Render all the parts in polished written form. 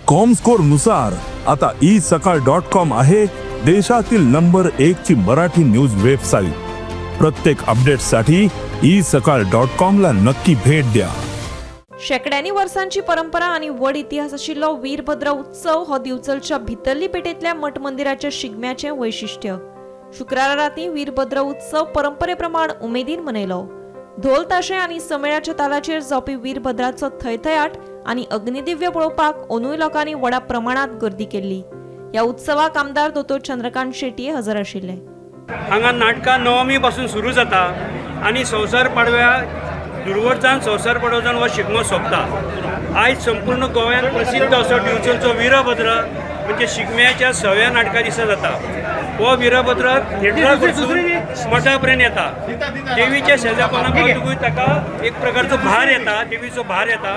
Comscore नुसार आता E सकाळ डॉट कॉम आहे देशातील नंबर एक ची मराठी न्यूज वेबसाईट. प्रत्येक अपडेटसाठी ई सकाळ डॉट कॉम ला नक्की भेट द्या. शेकड्यांनी वर्सांची परंपरा आनी व्हड इतिहास आशिल्लो वीरभद्र उत्सव हो दिवचलच्या भितरली पेठेंतल्या मठ मंदिराच्या शिगम्याचें वैशिश्ट्य. शुक्रारा राती वीरभद्र उत्सव परंपरे प्रमाण उमेदीन मनयलो. धोल ताशे आनी समेळाच्या तालाचेर जावपी वीरभद्राचो थयथयाट आनी अग्निदिव्य पळोवपाक ओनूय लोकांनी व्हडा प्रमाणात गर्दी केल्ली. ह्या उत्सवाक आमदार दोतोर चंद्रकांत शेटये हजर आशिल्ले. हांगा नाटकां नवमी पासून सुरू जाता आनी संवसार पाडव्या दुर्वर्सान, संवसार पाडव्यान हो शिगमो सोंपता. आयज संपूर्ण गोंयांत प्रसिद्ध असो दिवचलचो वीरभद्र म्हणजे शिगम्याच्या सव्या नाटका दिसा जाता. हो वीरभद्र थिएटरा कडसून मठा पर्यंत येता. देवीच्या शेजापना पावतकूच ताका एक प्रकारचो भार येता, देवीचो भार येता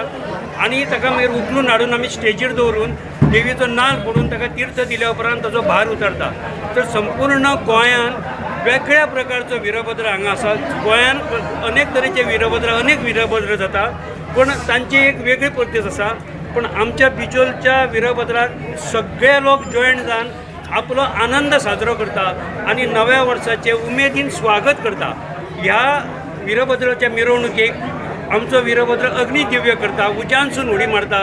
आनी ताका मागीर उखलून हाडून आमी स्टेजीर दवरून, देवीचो नाल पडून, ताका तीर्थ दिल्या उपरांत ताचो भार उतरता. तर संपूर्ण गोंयांत वेगळ्या प्रकारचो वीरभद्र हांगा आसा. गोंयांत अनेक तरेचे वीरभद्र, अनेक वीरभद्र जाता, पूण तांची एक वेगळी पद्दत आसा. पूण आमच्या बिचोलच्या वीरभद्राक सगळे लोक जॉयन जावन आपलो आनंद साजरो करता आनी नव्या वर्साचें उमेदीन स्वागत करता. ह्या वीरभद्राच्या मिरवणुकेक आमचो वीरभद्र अग्निदिव्य करता, उज्यानसून उडी मारता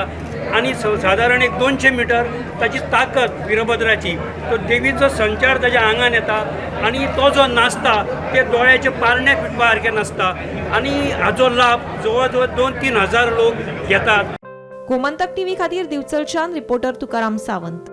आनी सादारण एक 200 मिटर ताची ताकद वीरभद्राची, तो देवीचो संचार ताच्या आंगान येता आनी तो जो नाचता ते दोळ्याचे पारणे फिटपा सारकें नाचता आनी हाजो लाभ जवळ जवळ 2-3 हजार लोक घेतात. गोमंतक टीव्ही खातीर दिवचलच्यान रिपोर्टर तुकाराम सावंत.